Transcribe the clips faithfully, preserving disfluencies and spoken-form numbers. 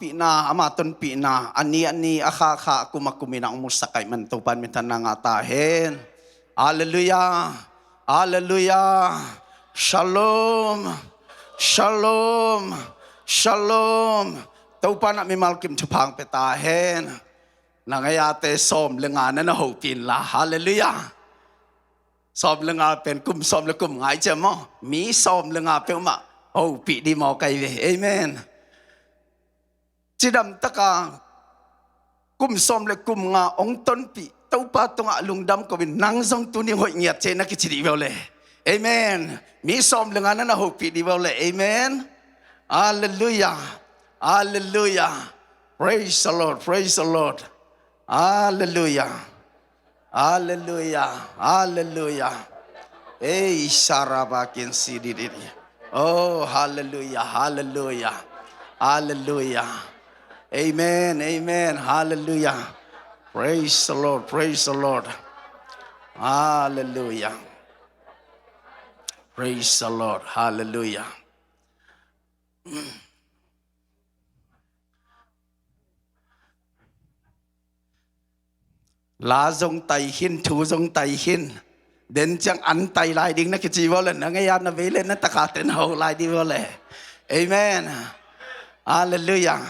pihna, ama tonpihna, a ni a ni, a kha a kha, a kum a kum in a hong musak ahih man Topa in minthanna ngah ta hen. Halleluiah. Halleluiah. Shalom. Shalom. Shalom. Topa in a mimal kim thupha hong pia ta hen. Na ngeia te sawm le nga na na hopih inla. Halleluiah. Sawm le nga pen kum sawm le kum nga i ci a maw? Mi sawm le nga peuhmah hopih ding maw kai ve. Amen. Cidam taka kum sawm le kum nga hong tonpih Topa tungah lungdam ko in, nang zong tuni hoih ngiat ci na kici dih ve uh le. Amen. Mi sawm le nga na na hopih dih ve uh le. Amen. Halleluiah. Halleluiah. Praise the Lord. Praise the Lord. Halleluiah. Halleluiah. Halleluiah. Ei, sarabakin sidididi. Oh, halleluiah. Halleluiah. Halleluiah. Amen. Amen. Halleluiah. Praise the Lord. Praise the Lord. Halleluiah. Praise the Lord. Halleluiah. La zong tai khin, thu zong tai khin. Den ciang an tai lai ding na kici vua le, na ngeia na vei le, na taka ten ho lai ding vua le. Amen. Halleluiah.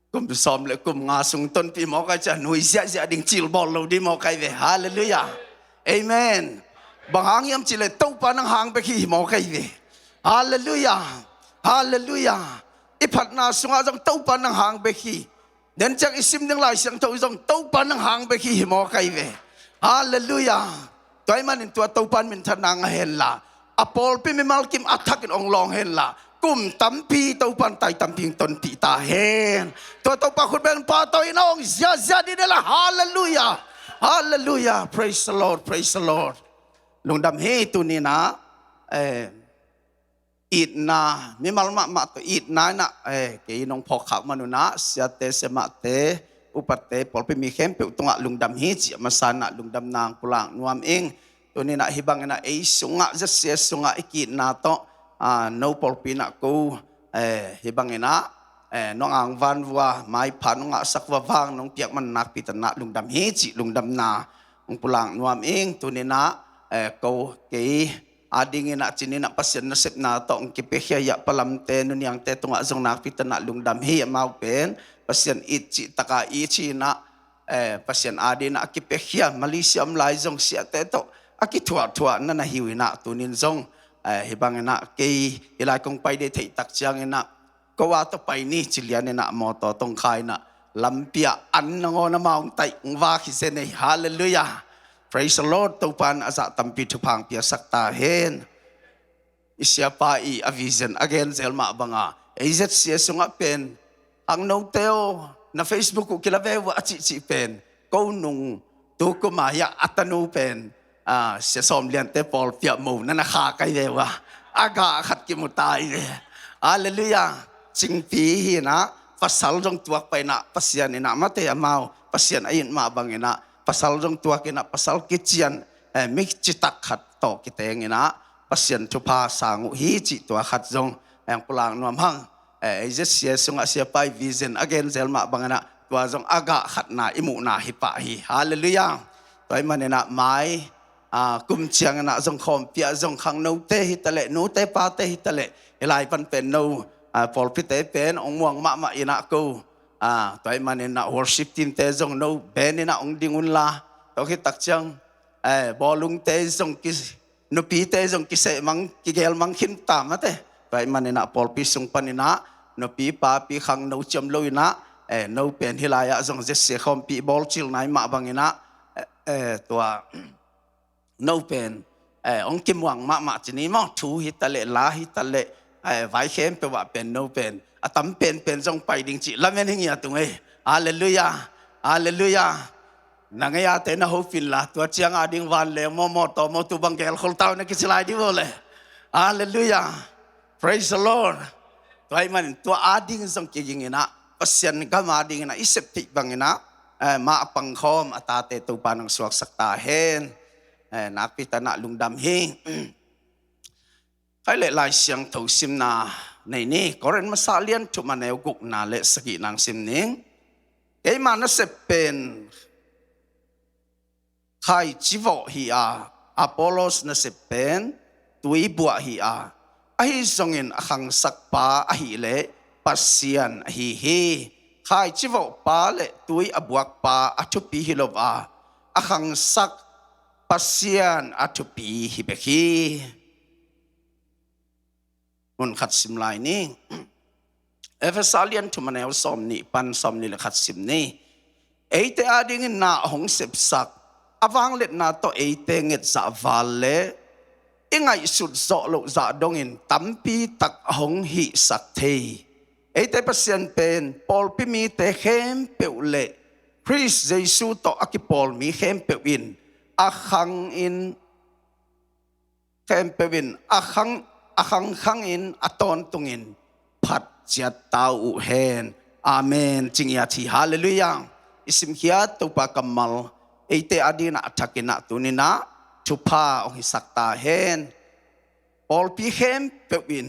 Kum sawm le kum nga sung tonpih mawk ai cia, nui ziahziah ding, cil bawl lo ding mawk ai ve. Halleluiah. Amen. Bang hang hiam cih le Topa nang hang bek hi mawk ai ve. Halleluiah. Halleluiah. I phatna sungah zong Topa nang hang bek hi. Den ciang i sim ding Lai Siangtho zong Topa nang hang bek hi hi mawk ai ve. Halleluiah. Tua ahih manin tua Topa in minthanna ngah henla, a pawlpi mimal kim a thakin hong lawng henla, kum tampi Topa in tai tampi hong tonpih ta hen. Tua Topa khut beng pahtawi in a hong ziahziah dih dela. Halleluiah. Halleluiah. Praise the Lord. Praise the Lord. Lungdam hi. Tuni in ah, eh, itna, mimal mahmah tawh itna in ah, eh, kei nong phawk khak man un ah, siate, siamahte, upate, pawlpi mi khempeuh tungah lungdam hi cih a masa in ah lungdamna hong pulak nuam ing. Tuni in ah hih bangin ah ei sungah, Z C A sungah i ki-itna tawh, ah, no pawlpi in ah ko, eh, hih bangin ah, eh, nong angvan vua, maipha nong ngahsak vua, vang nong piak man nakpi takin ah lungdam hi cih lungdamna hong pulak nuam ing. Tuni in ah, eh, ko kei adingin ah, ci-in ah Pasian nasepna tawh hong kipiakhia i a Pa Lamte, Nu Niangte tungah zong nakpi takin ah lungdam hi. Amau pen Pasian it cih taka i ci-in ah, eh, Pasian adingin ah a kipiakhia, Malaysia om lai zong siate tawh a kithuahthuah na na hi uh in ah, tuni in zong, eh, hih bangin ah kei hih lai kong pai ding theih tak ciangin ah, ko a tawh pai ni ci lianin ah mawtaw tawh hong kha in ah, lampi ah an nangawn amau hong taih hong vak hi zen ei. Halleluiah. Praise the Lord. Topa in a zah tampi thupha hong piasak ta hen. I siapa i a vision a gen zel mah banga, ei Z C A sungah pen, khangnote aw, na Facebook uh kila ve uh a cihcih pen, ko nung tu kum a hiah a tanu pen, ah, Sia Sawm Liante pawlpi ah mo na na kha kai ve uh a, a gah khat kimu ta hi ve. Halleluiah. Cingpi hi in ah, pasal zong tuak pai in ah, Pasian in ah mate amau, Pasian a it mah bangin ah, pasal zong tuak in ah, pasal kician, eh, mi citak khat tawh kiteng in ah, Pasian thupha sang uh hi cih tua khat zong, eh, hong pulak nuam hang. Eh, ei Z C A sungah siapa i vision a gen zel mah bangin ah, tua zong a gah khatna i muhna hi pah hi. Halleluiah. Tua ahih manin ah mai, ah, kum ciangin ah zong khawmpi ah zong khangnote hi taleh, nute pate hi taleh, hih lai pan pen no, ah, pawlpite pen hong muang mahmah in ah ko, ah, tua ahih manin ah worship teamte zong no band in ah hong ding unla, tua khit tak ciang, eh, bawlungte zong ki, nupite zong kiseh mang, kigel mang khin ta mate. Tua ahih manin ah pawlpi sung panin ah nupi papi khangno ciam lo in ah, eh, no pen hih lai ah zong Z C A khawmpi bawlcilna i mah bangin ah, eh, eh, tua no pen, eh, hong kimuang mahmah ci ni maw, thu hi taleh, la hi taleh, eh, vai khempeuh ah pen no pen a tam penpen zong pai ding cih lamen hi ngiat ung ei. Halleluiah. Halleluiah. Na ngeia te na hopih inla, tua ciang ading van leng maw, mawtaw maw, tu bang gelkhol ta uh na kici lai ding uh le. Halleluiah. Praise the Lord. Tua ahih manin tua ading zong kiging in ah, Pasian gam adingin ah i septheih bangin ah, eh, mah a pangkhawm a tate Topa in hong suaksak ta hen. Eh, nakpi takin ah lungdam hi. Khai leh Lai Siangtho simna nei ni. Korin masa lian thum a neu gukna le sagihna sim ning. Keima nasep pen khaici vawh hi a, Apollos nasep pen tui buah hi a, ahi zongin a khangsakpa ahih leh Pasian ahi hi. Khaici vawhpa le tui a buakpa a thupi hi lo a, a khangsak Pasian a thupi hi bek hi. Mun khat sim lai ni. Efesa lian thum a neu sawm nih pan sawm nih le khat sim ni. Eite adingin na a hong sepsak, a vangliatna tawh eite ngetzah val le i ngaihsut zawh loh zah dongin tampi tak a hong hihsak thei. Eite Pasian pen pawlpi mite khempeuh le Khrist Jesu tawh a kipawl mi khempeuh in a khangin khempeuh in a khang, a khangkhangin a tawntungin phat ciat ta uh hen. Amen. Cing i a thi. Halleluiah. I simkhiat Topa kammal eite adingin a thakin a tunin a thupha hong hisak ta hen. Pawlpi khempeuh in,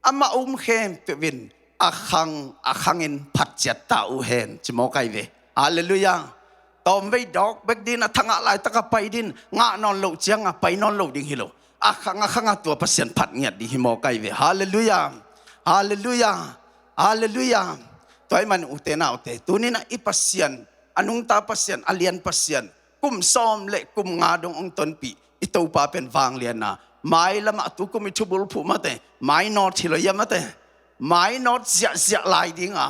amah um khempeuh in a khang, a khangin phat ciat ta uh hen, ci mawk ai ve. Halleluiah. Tawmvei dawk bek dingin a thangah laitaka pai dingin ngah nawn loh cianga pai nawn lo ding hi lo. A khang, a khanga tua Pasian phat ngiat ding hi mawk ai ve. Halleluiah. Halleluiah. Halleluiah. Tua ahih manin ute naute, tunin a i Pasian, a nungta Pasian, a lian Pasian, kum sawm le kum nga dong hong tonpih i Topa pen vanglian a, mailamah tu kum i thubulphuh mate, mainawt hi lo ia mate, mainawt ziahziah lai dinga,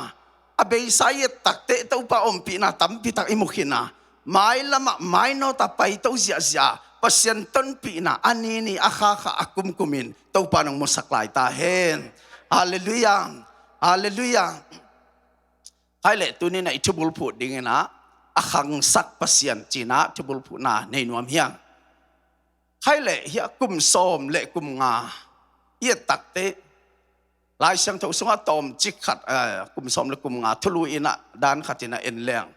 a beisa i et takteh Topa ompihna tampi tak i mu khin a, mailamah mainawt a paito ziahziah a, Pasian tonpihna a nini a khakha a kumkumin Topa nong musak lai ta hen. Halleluiah. Halleluiah. Khaih leh tunin a i thubulphuh dingin a, a khangsak Pasian cih na thubulphuhna nei nuam hiang. Khaih leh hiah kum sawm le kum nga i et takteh, Lai Siangtho sungah tawmcik khat, eh, kum sawm le kum nga thulu in a dan khat in a en leng,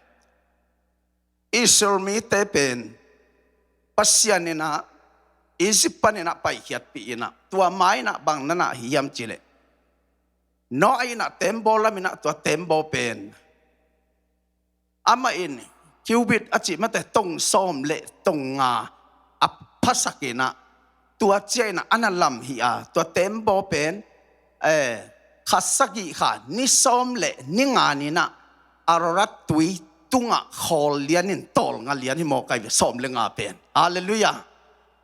Israel mite pen Pasian in a Egypt panin a paikhiatpih in a, tua ma in a bang na na hi hiam cih leh, Noah in a teembaw lam in a, tua teembaw pen amah in cubit a cih mate, tong sawm le tong nga a phasak in a, tua ciang in a a na lam hi a, tua teembaw pen, eh, kha sagih kha ni sawm le ni nga ni in a, Ararat tui tungah khawl lian in tawlnga lian hi mawk ai ve, sawm le nga pen. Halleluiah.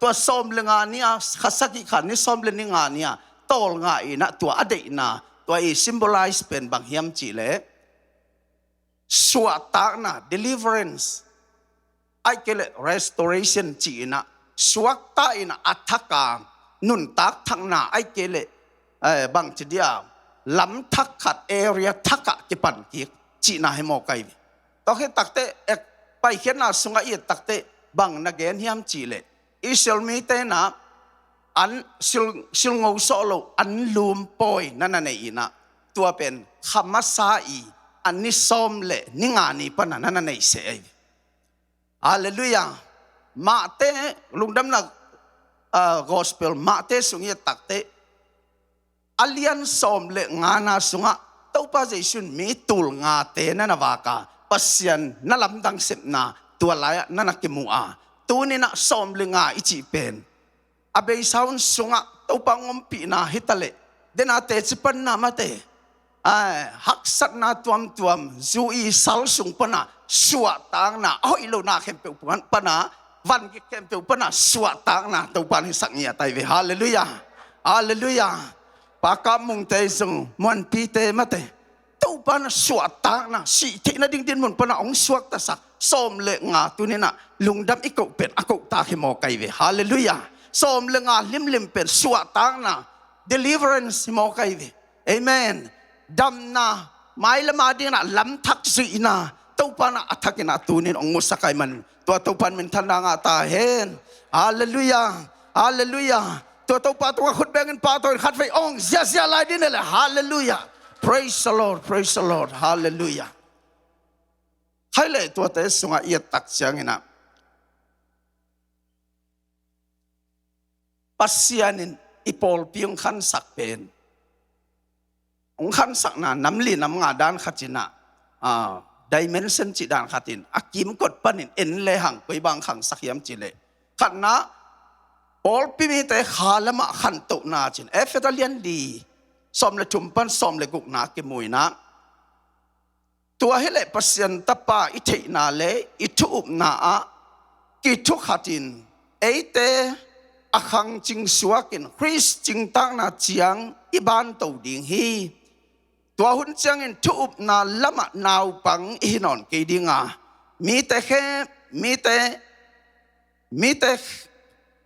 Tua sawm le nga ni a, kha sagih kha ni sawm le ni nga ni a tawlnga in a, tua a deihna, tua i symbolize pen bang hiam cih leh, suahtakna, deliverance, ahih kei leh restoration cih in a, suakta in a, a thak a nuntak thakna, ahih kei leh, eh, bang ci dia, lam thak khat, area thak ah kipan kik cihna hi mawk ai ve. Tua khit takteh, eh, Paikhiatna sungah i et takteh bang na gen hiam cih leh, Israel mite in a an sil, silngo sawh lo, an lum pawi na na nei in a, tua pen kha masa i a ni sawm le ni nga ni pan a na na nei seh ai ve. Halleluiah. Mate lungdamna, ah, gospel Mate sung i et takteh, a lian sawm le ngana sungah Topa Jesu in mi tul ngate na na vak a, Pasian na lamdang sepna tua lai-ah na na kimu a, tunin a sawm le nga i cih pen a beisa hun sungah Topa hong ompihna hi ta leh, den a teci panna mate, ai, haksatna tuamtuam, zu i sal sung pan a suahtakna, a hoih lohna khempeuh pan a, van gik khempeuh pan a suahtakna Topa in hisak ngiat ai ve. Halleluiah. Halleluiah. Pakap mungte zong, muanpite mate, Topa in a suahtakna, sih theih nading dinmun pan a hong suaktasak sawm le nga tunin a lungdam i koh pen a kohtak hi mawk ai ve. Halleluiah. Sawm le nga limlim pen suahtakna, deliverance hi mawk ai ve. Amen. Damna, mailam a dingin a lamthak zuihna Topa in a thak in a tunin hong musak ahih manin tua Topa in minthanna ngah ta hen. Halleluiah. Halleluiah. Tua Topa tungah khut bengin pahtawi in khatvei awng ziahziah lai ding hi leh. Halleluiah. Praise the Lord. Praise the Lord. Halleluiah. Khaih leh tuate sungah i et tak ciangin a, Pasian in i pawlpi hong khansak pen hong khansakna nam li nam nga dan khat in ah, ah, dimension cih dan khat in a kimkot panin en lehang koi bang khangsak hiam cih leh, khatna, pawlpi mite kha lamah khantohna cih in Efesa lian li, sawm le thum pan sawm le gukna kimu in ah, tua hileh Pasian Tapa i theihna le i thu-upna ah kithukhatin eite a khangcing suakin Khrist cingtakna ciang i banto ding hi. Tua hun ciangin thu-upna lamah naupang i hi nawn kei ding a, mite khe, mite, mite,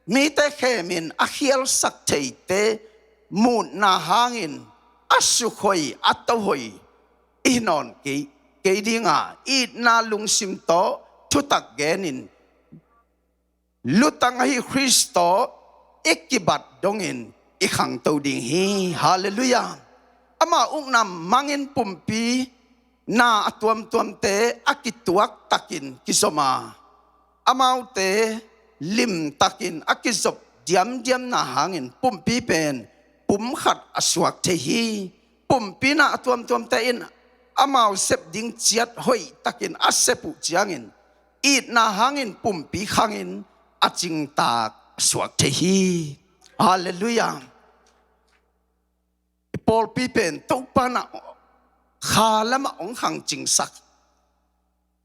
mite khemin a khialsak theite mutna hangin a sukhoi, a tohoi i hi nawn kei, kei ding a, itna lungsim tawh thutak genin lutang ahi Khrist tawh i kibat dongin i khangto ding hi. Halleluiah. Ama ukna mangin pumpi na a tuamtuamte a kituak takin kizom a, amaute limtakin a kizop diamdiamna hangin pumpi pen pumkhat a suak thei hi. Pumpi na a tuamtuamte in amau sep ding ciat hoihtakin a sep uh ciangin itna hangin pumpi khangin a cingtak a suak thei hi. Halleluiah. I pawlpi pen Topa in ah kha lamah hong khangcingsak.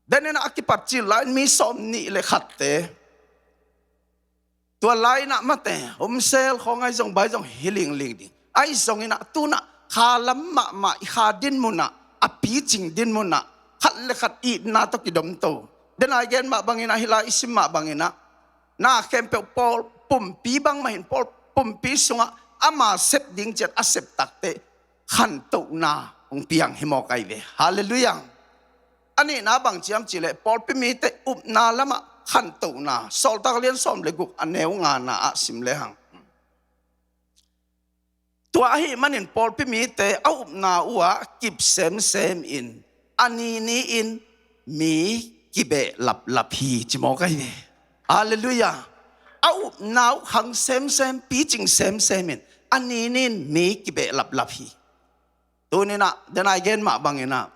Denin ah a kipat cil lai-in mi sawm nih le khatte, tua lai-in ah mate, homsel khawng ahi zong bai zong hi lingling ding. Ahi zongin ah tu-in ah kha lam mahmah i kha din munah, a picing din munah khat le khat itna tawh kidomto. Denin ah i gen mah bangin ah, hih lai i sim mah bangin ah, na khempeuh pawl pumpi bangmah hin, pawl pumpi sungah ama sep ding ciat a sep takteh khantohna hong piang hi mawk ahi ve. Halleluiah. A nihna bang ci hiam cih leh pawlpi mite upna lamah khantohna, Sawltak lian sawm le guk a neu ngana ah sim lehang. Tua ahih manin pawlpi mite a upna uhah kip semsem in, a nini in mi kibeh laplap hi, ci mawk ahi ve. Halleluiah. A upna uh khang semsem, picing semsem in, a nini in mi kibeh laplap hi. Tuni-in ah, denin ah i gen mah bangin ah,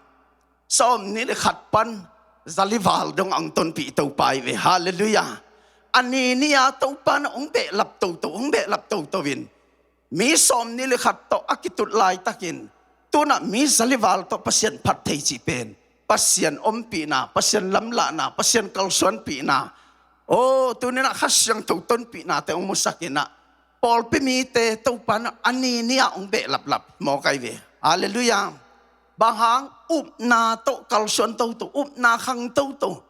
sawm nih le khat pan zalival dong a hong tonpih Topa ahi ve. Halleluiah. A nini-a Topa in ah hong behlap toto, hong behlap toto in, mi sawm nih le khat tawh a kitut laitakin tu-in ah mi zalival tawh Pasian phat thei cih pen Pasian ompihna, Pasian lamlahna, Pasian kalsuanpihna, aw, tuni-in ah Kha Siangtho tonpihnate hong musakin ah, pawlpi mite Topa in ah a nini-ah hong behlaplap mawk ahi ve. Halleluiah. Bang hang? Upna tawh kalsuan toto, upna khang toto,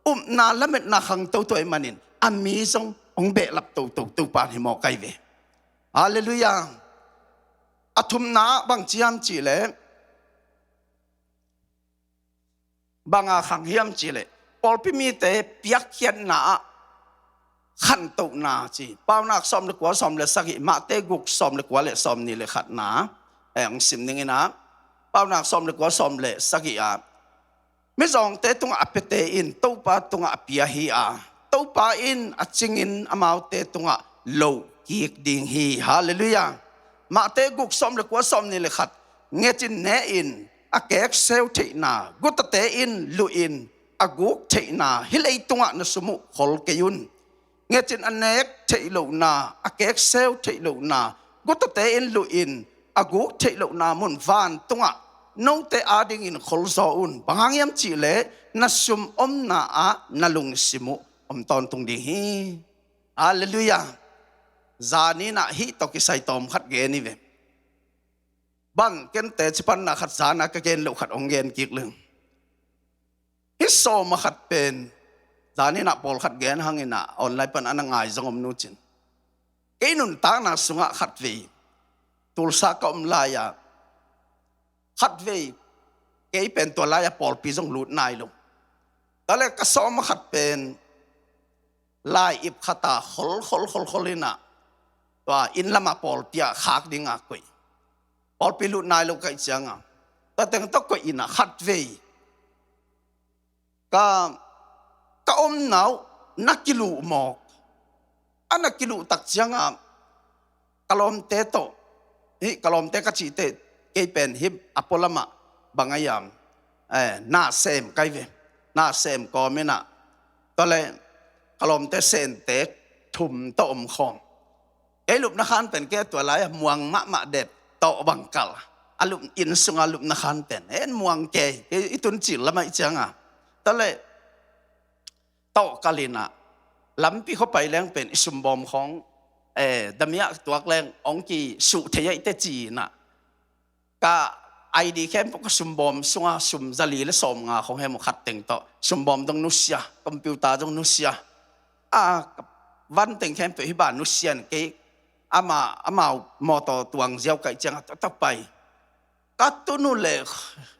upna lametna khang toto ahih manin a mi zong hong behlap toto Topa in hi mawk ahi ve. Halleluiah. A thumna ah bang ci hiam cih leh, bang a khang hiam cih leh, pawlpi mite piakkhiatna ah khantohna ci. Paunak sawm le kua, sawm le sagih, Mate guk, sawm le kua le sawm nih le khatna, eh, hong sim ning in ah, Paunak sawm le kua, sawm le sagih ah, mizawngte tungah a piate in Topa tungah a pia hi a, Topa in a cingin amaute tungah loh kik ding hi. Halleluiah. Mate guk, sawm le kua, sawm nih le khat. Ngecin ne-in a kekseu theihna, gutate in luhin a guk theihna hih leitungah na sum uh khol kei un. Ngecin a nek theih lohna, a kekseu theih lohna, gutate in luhin a guk theih lohna mun vantungah note adingin kholzaw un. Bang hang hiam cih leh na sum omna ah na lungsim uh om tawntung ding hi. Halleluiah. Zanin ah hih tawh kisai tawm khat gen hi ve. Bang, ken teci panna khat zan a ka gen loh khat hong gen kik leng. Hih sawm a khat pen, zanin ah pawlkhat gen hangin ah online pan a na ngai zong om nu cin. Kei nuntakna sungah khatvei, Tulsa ka om lai-ah, khatvei, kei pen tua lai-ah pawlpi zong lut nai lo. Tua leh ka sawm a khat pen, lai ip khat ah khol, khol, khol, khol in ah, tua inn lamah pawlpi ah khak ding a koih. Pawlpi lut nai lo ka hih ciangah, tua teng tawh koih in ah khatvei, ka, ka omna uh na kiluh mawk. A na kiluh tak ciangah ka lawmte tawh, hih ka lawmte ka cihte, Kei pen hih a pualamah bang a hiam, eh, na sem kai ve. Na sem kawm inah, tua le ka lawmte sente thum tawh om khawm. Kei lupna khan pen kei a tua lai-a muang mahmah det tawh bang kal. A lup inn sunga lupna khan pen en muang kei, kei i tun cil lamah i cianga. Tua le tawh kal inah lampi khua pai leng pen i sumbawm khawng, eh, damiah tuak leng hong kisuh thei aihte ci inah. Ka I D khempeuh ka sumbawm sunga sum zali le sawmnga khawng hem uh khat teng tawh. Sumbawm zong nusia, computer zong nusia. A, ka van teng khempeuh hih bang nusia in kei ama, amau mawtaw tuang ziau kaih cianga tawh tawh pai. Ka tun uh le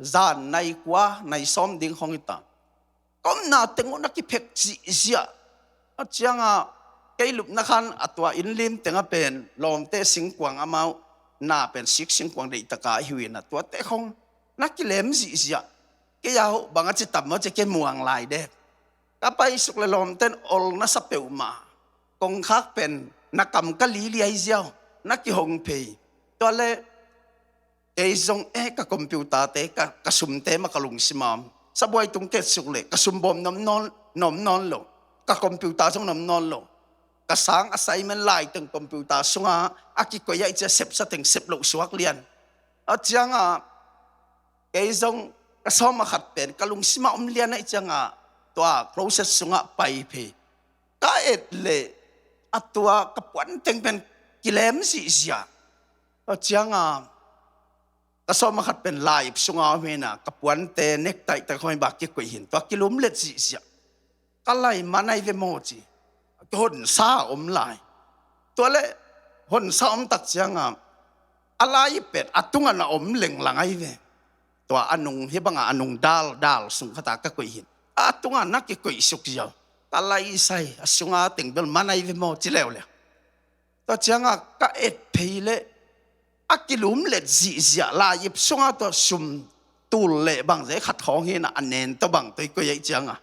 zan nai kua, nai sawm ding khawng hi ta. Ka omna teng uh na kiphek zihziah. A cianga kei lupna khan a tua inn lim tengah pen lawmte singkuang amau na pen sik singkuang deihtaka ahi uh inah tuate khawng na kilem zihziah. Kei a hoh bang a ci tam maw ci kei muang lai dek. Ka paisuk le lawmten ol na sa peuhmah. Kongkhak pen na kam ka liliai ziau, na kihong phei. Tua le kei zong, eh, ka computer-te, ka, ka sumte mah ka lungsim a om. Sabuai tung ketsuk le ka sumbawm na om nawn, na om nawn lo. Ka computer zong na om nawn lo. Ka sang assignment lai teng computer sunga a kikoih aih cia sepsa teng sep loh suak lian. A cianga kei zong ka sawm a khat pen ka lungsim a om lian aih cianga tua closet sungah pai phei. Ka et le a tua ka puan teng pen kilem zihziah. A cianga ka sawm a khat pen lai-ip sunga om hi inah ka puante necktie te khawng hi bang kikoih hi in tua kilumlet zihziah. Ka lai man ahi ve maw ci. Honsa a om lai. Tua le honsa om tak cianga a lai-ip pen a tungah na om lenglang ahi ve. Tua a nung hih banga a nung dal, dal sung khata ka koih hi in a tungah na kikoih suk ziau. Ka lai sai a sunga teng bel man ahi ve maw ci leuleu. Tua cianga ka et phei le a kilumlet zihziah lai-ip sunga tua sum tul le bang zei khat khawng hi inah a nen tawh bang tawh i koih aih cianga.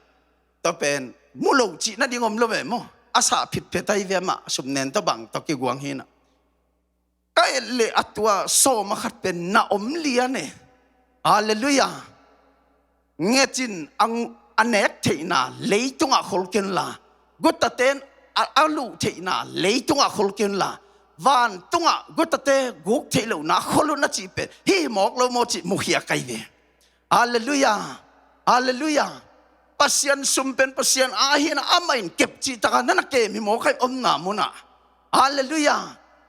Tua pen mu lo cih nading om lo ve maw. A sah phitphet ahi ve amah sum nen tawh bang tawh kiguang hi inah. Ka et le a tua sawm a khat pen na om lian e. Halleluiah. Ngetin a, a nek theihna leitungah khol kei unla, guttaten a, a luh theihna leitungah khol kei unla, vantungah guttate guk theih lohna khol un a cih pen hih mawk lo maw cih mukhia kai ve. Halleluiah. Halleluiah. Pasian sum pen Pasian a hi inah amah in kep cih takah na na kem hi mawk aih omna munah. Halleluiah.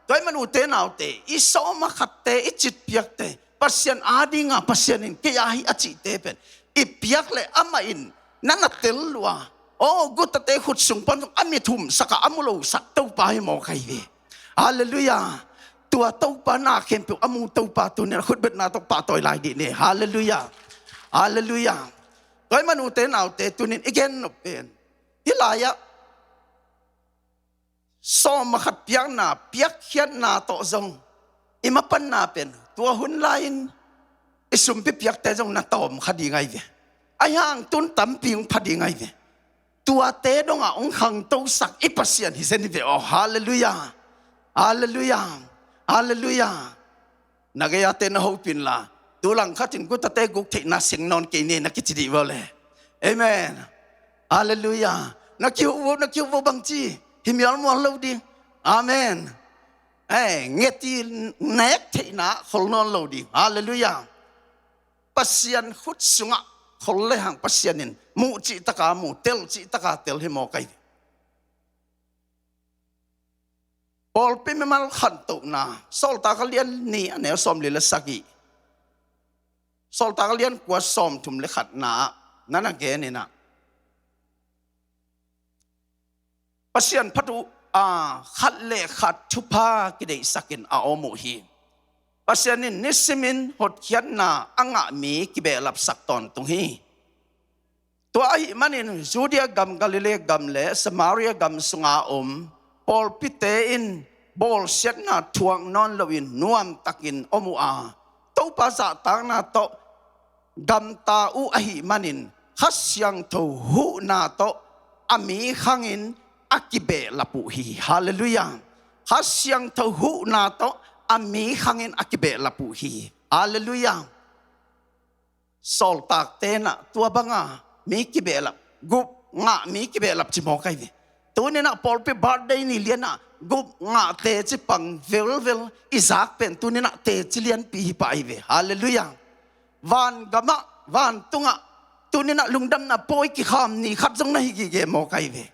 Tua ahih man ute naute, i sawm a khatte, i citpiakte, Pasian a dinga Pasian in kei a hi a cihte pen i piak le amah in na na tel lua. Aw, guttate khut sung pan zong a mit humsak a, a mu losak Topa hi mawk ahi ve. Halleluiah. Tua Topa na khempeuh a mu Topa tuni-in a khutbetna tawh pahtawi lai dih ni. Halleluiah. Halleluiah. Tua ahih man ute naute, tuni-in i gen nop pen hih lai-ah sawm a khat piakna, piakkhiatna tawh zong i mapanna pen tua hun lai-in i sumpi piakte zong na tawm kha ding ahi ve. Ahi hang tun tampi hong pha ding ahi ve. Tuate dongah hong khangtosak i Pasian hi zen hi ve aw. Halleluiah. Halleluiah. Halleluiah. Na gei-ate na hopih inla, tu langkhatin guttate guk theihna seng nawn kei ni na kici dih vua le. Amen. Halleluiah. Na kihuh vo, na kihuh vo bangci hi mialmual lo ding. Amen. Eh, nget i nek theihna khol nawn lo ding. Halleluiah. Pasian khut sungah khol le hang Pasian in muh cihtaka mu, tel cihtaka tel hi mawk ahi. Pawlpi mimal khantohna, Sawltak a lian nih a neu sawmli le sagih, Sawltak a lian kua sawmthum le khatna ah na na gen inah, Pasian phat uh a, khat le khat thupha kideihsakin a om uh hi. Pasian in nisimin hotkhiatna a ngah mi kibehlapsak tawntung hi. Tua ahih manin Judea gam, Galilee gam le Samaria gam sunga om pawlpite in bawlsiatna thuak nawn loin nuamtakin om uh a, Topa zahtakna tawh gamta uh ahih manin Kha Siangtho huhna tawh a mi khangin a kibehlap uh hi. Halleluiah. Kha Siangtho huhna tawh a mi khangin a kibehlap uh hi. Halleluiah. Sawltakte in ah tua banga mi kibehlap, gup ngah mi kibehlap ci mawk ahi ve. Tuni in ah pawlpi birthday ni lian ah gup ngah teci pang velvel i zak pen tuni in ah teci lianpi hi pah ahi ve. Halleluiah. Vangamah, vantungah tuni in ah lungdamna pawi kikham ni khat zong na hi gige mawk ahi ve.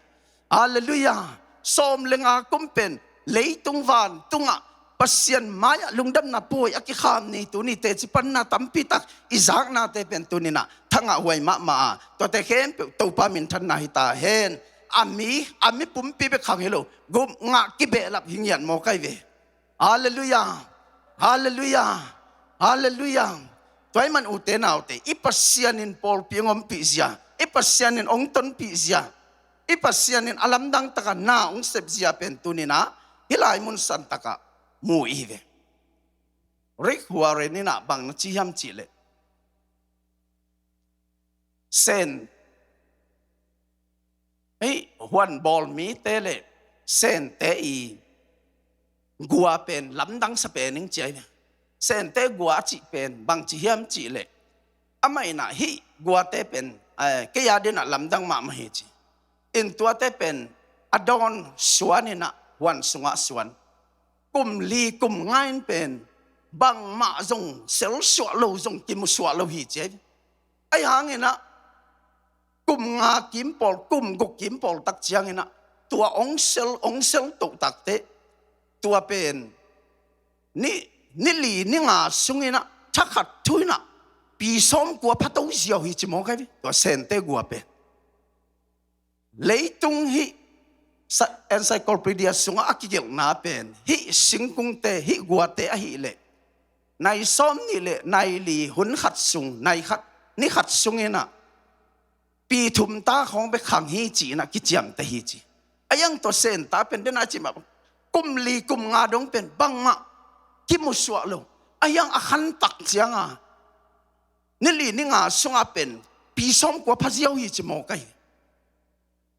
Halleluiah. Sawm le nga kum pen leitung vantungah Pasian mai-ah lungdamna pawi a kikham ni tuni teci panna tampi tak i zaknate pen tuni in ah thangah huai mahmah a, tuate khempeuh Topa minthanna hi ta hen. A mi, a mi pumpi bek khang hi lo, gup ngah kibehlap hi ngiat mawk ahi ve. Halleluiah. Halleluiah. Halleluiah. Tua ahih man ute naute, i Pasian in pawlpi hong ompih zia, i Pasian in hong tonpih zia, i Pasian in a lamdang takah na hong sep zia pen tuni in ah hih lai mun santakah mu i hi ve. Rick Warren in ah bang na ci hiam cih leh, Sen, hei, huan bawl mite le Sente i gua pen lamdang sa pen ing ci ahi ve. Sente gua a cih pen bang ci hiam cih leh, amah in ah hih guate pen, eh, kei a din ah lamdang mahmah hi ci. In tuate pen a dawn suan in ah huan sungah suan. Kum li kum nga in pen bangmah zong selsuah lo, zong kimusuah lo hi ci ahi ve. Ahi hangin ah kum nga kim pawl, kum guk kim pawl tak ciangin ah tua hong sel, hong sel toh takteh, tua pen ni, ni li ni nga sungin ah thakhat thu in ah pi sawmkua phato ziau hi ci mawk ahi ve, tua Sente gua pen. Leitung hih sa-, encyclopedia sungah a kigelhna pen hih singkungte, hih guate ahih leh nai sawm nih le nai li hun khat sung, nai khat, ni khat sungin ah pi thum ta khawng bek khang hi ci in ah kiciamteh hi ci. Ahi hang tua Sente pen den a cih mah bang, kum li kum nga dong pen bangmah kimusuah lo. Ahi hang a khan tak ciang a ni li ni nga sungah pen pi sawmkua pha ziau hi ci mawk ahi.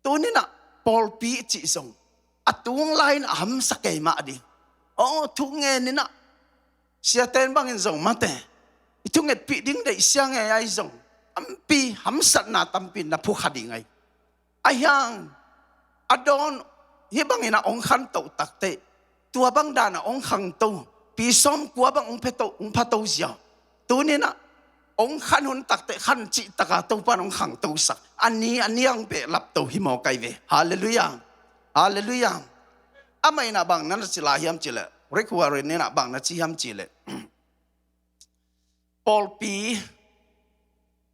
Tuni in ah pawlpi i cih zong a tung lai in a hamsa kei mah ding. Aw, thu ngen in ah siate in bangin zong mate, i thungetpih ding deih sia ngei ahi zong, tampi hamsatna tampi na phukha ding ahi. Ahi hang a dawn hih bangin ah hong khan toh takteh, tua bang dan ah hong khangto, pi sawmkua bang hong phato, hong phato ziau. Tuni in ah hong khan hun takteh khan cih tak a Topa in hong khangtosak, a ni a ni a hong behlapto hi mawk ahi ve. Halleluiah. Halleluiah. Amah in ah bang na na ci lai hiam cih leh, Rick Warren in ah bang na ci hiam cih leh, pawlpi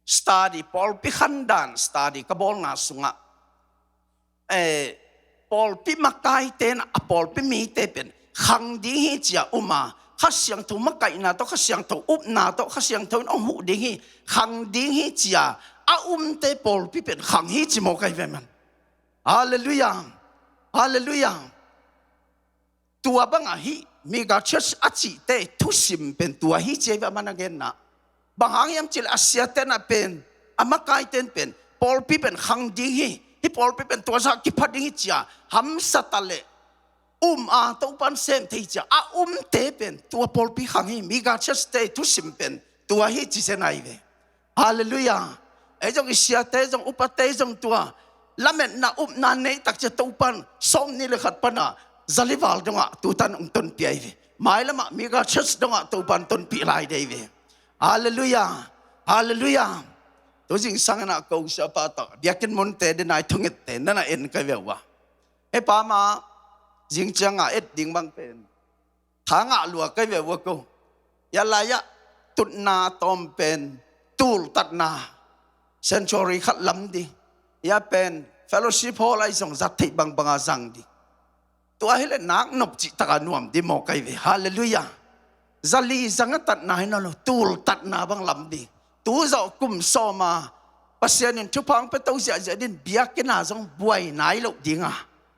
study, pawlpi khandan study ka bawlna sungah, eh, pawlpi makaite in a pawlpi mite pen khang ding hi ci a um a, Kha Siangtho makaihna tawh, Kha Siangtho upna tawh, Kha Siangtho in hong huh ding hi, khang ding hi ci a a umte pawlpi pen khang hi ci mawk ahi ve man. Halleluiah. Halleluiah. Tua bangah hih mega church a cihte thusim pen tua hi ci ahi ve, amah na genna. Bang hang hiam cih leh a siate in a pen, a makaite in pen pawlpi pen khang ding hi, hih pawlpi pen tua zah kipha ding hi ci a hamsa ta leh um a Topa in sem thei hi ci a a umte pen tua pawlpi khang hi, mega church te thusim pen tua hi ci zen ahi ve. Halleluiah. Ei zong i siate zong, upate zong tua lametna upna neih tak ciang Topa in sawm nih le khat pan a zali val dongah tutan hong tonpih ahi ve. Mailamah mega church dongah Topa in tonpih lai dei ve. Halleluiah. Halleluiah. Tu zingsang in a ko siapa tawh biakinn munte den a i thungette na na en ka hi ve ua. Hei pa ma, zing ciang a et ding bang pen tha ngah lua ka hi ve ua ko. Hia lai-ah tutna tawm pen tultatna sanctuary khat lam ding, hia pen fellowship hall ahi zong zat theih bangbang a zang ding. Tua hi leh nak nop cih tak a nuam ding maw ka hi ve. Halleluiah. Zali zang a tatna hi nawn lo, tultatna bang lam ding. Tu zawh kum sawm a Pasian in thupha hong pia to ziahziah ding, biakinn ah zong buai nai loh ding a.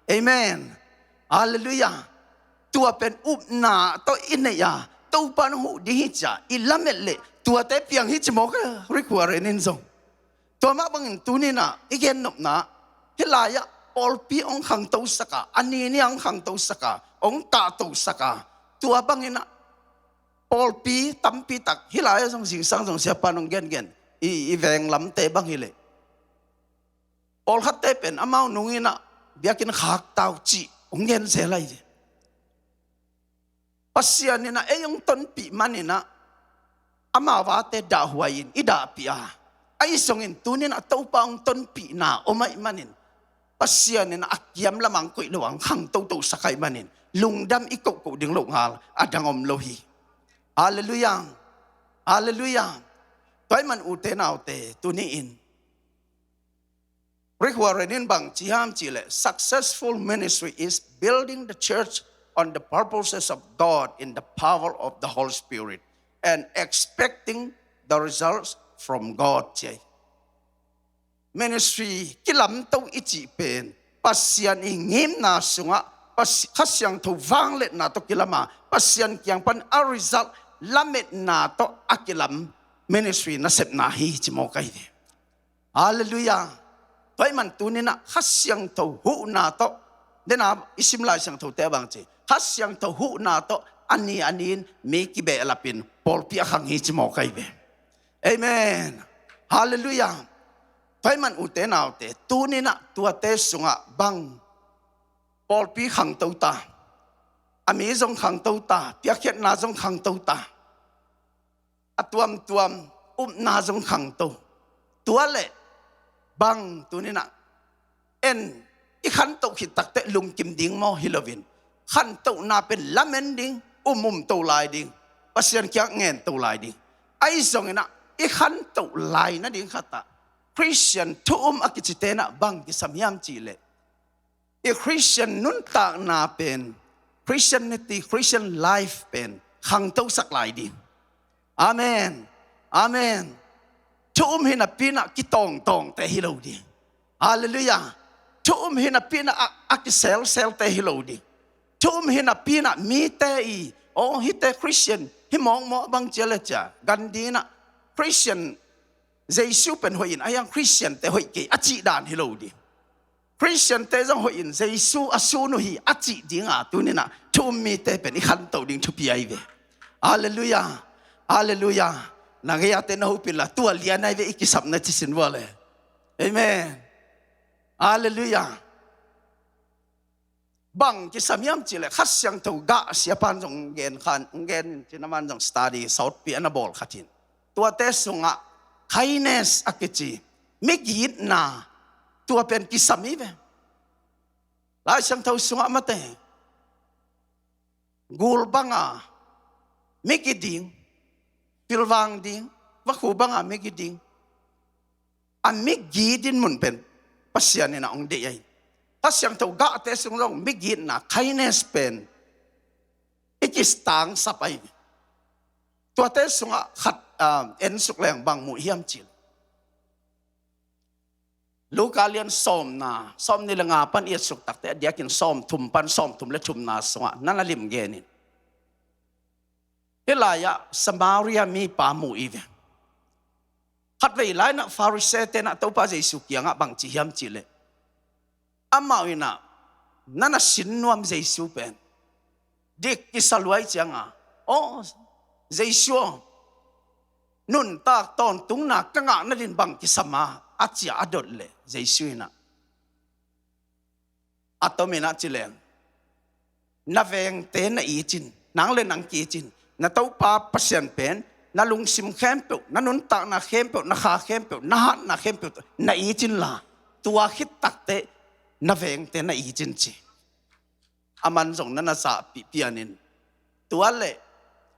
Amen. Halleluiah. Tua pen upna tawh i neih a, Topa in hong huh ding hi ci a i lamet leh tuate piang hi ci maw ka, Rick Warren in zong. Tua mah bangin tuni in a i gennopna, hih lai-ah pawlpi hong khangtosak a, a ni ni a hong khangtosak a, hong kahtosak a, tua bangin a Pawlpi tampi tak hih lai-ah zong zingsang zong siapa nong gengen i, i veng lamte bang hileh pawlkhatte pen amau nung inah biakinn khak ta uh cih hong gen zel lai hi. Pasian inah ei hong tonpih man inah amau vate dahhuai in i dahpih a, ahi zongin tuni inah Topa hong tonpihna om ahih manin Pasian inah a kiam lamah hong koih lo a hong khangto tosak ahih manin lungdam i kohkoh ding loh ngal a dang om lo hi. Halleluiah. Halleluiah. Tua ahih man ute naute, tuni in Rick Warren in bang ci hiam cihleh, successful ministry is building the church on the purposes of God in the power of the Holy Spirit and expecting the results from God, ci hi. Ministry kilamto i cih pen Pasian i ngimna sungah Pasi-, Kha Siangtho vangliatna tawh kilama, Pasian kiang pan a result lametna tawh a kilam ministry nasepna hi ci mawk ahi ve. Halleluiah. Tua ahih man tuni inah Kha Siangtho huhna tawh, dena i sim Lai Siangthote a bang ci, Kha Siangtho huhna tawh a ni a ni-in mi kibehlapin pawlpi a khang hi ci mawk ahi ve. Amen. Halleluiah. Tua ahih man ute naute, tuni inah tuate sungah bang pawlpi khangto ta, a mi zong khangto ta, piakkhiatna zong khangto ta, a tuamtuam upna zong khangto. Tua leh bang tuni inah en i khantoh khit takteh lungkim ding maw hi loin, khantohna pen lamen ding, umum to lai ding, Pasian kiang ngen to lai ding. Ahi zongin ah i khantoh lai nading khatah Khristian thu um a kicite inah bang kisam hiam cihleh, i Khristian nuntakna pen, Christianity, Christian life pen khangtosak lai ding. Amen. Amen. Thu um hi napi inah kitawngtawngte hi lo ding. Halleluiah. Thu um hi napi inah a, a kiselselte hi lo ding. Thu um hi napi inah mite i, aw, hihte Khristian hi mawkmawk a bang cia le cia, Gandhi inah Khristian Jesu pen hoih in, ahi hang Khristiante hoih kei a cih dan hi lo ding. Khristiante zong hoih in, Jesu a sun uh hi a cih dinga tuni inah thu um mite pen i khantoh ding thupi ahi ve. Halleluiah. Halleluiah. Na gei-ate na hopih inla, tua lian ahi ve i kisapna ci sin vua le. Amen. Halleluiah. Bang kisam hiam cihleh, Kha Siangtho gah siapan zong gen khan, gen in cin, aman zong study sawtpi a na bawl khat in, tuate sungah kindness a kici migitna, tua pen kisam hi ve. Lai Siangtho sungah mate, gul banga migi ding, pilvang ding, vakhu banga migi ding, a migi dinmun pen Pasian inah hong deih ahi. Kha Siangtho gahte sung zong migitna, kindness pen i kitangsap ahi. Tuate sungah khat, ah, ensuk leng bang mu hiam cihleh, Luka lian sawmna, sawmnih le nga pan i etsuk takteh a diakin sawmthum pan sawmthum le thumna sungah na na lim gen in. Hih lai-ah Samaria mipa mu i ve. Khatvei lai inah Pharisee-te inah Topa Jesu kiangah bang ci hiam cihleh, amau inah na na sin nuam Jesu pen dik kisa lua ahih cianga, aw, Jesu aw, nuntak tawntungna ka ngah nadin bang kisam a, a cia a dot leh Jesu inah, a tom inah ci leng, na vengte na it in, nang le nang ki-it in, na Topa Pasian pen na lungsim khempeuh, na nuntakna khempeuh, na kha khempeuh, na hatna khempeuh na it inla, tua khit takteh na vengte na it in, ci. Aman zong na na zahpih pianin, tua leh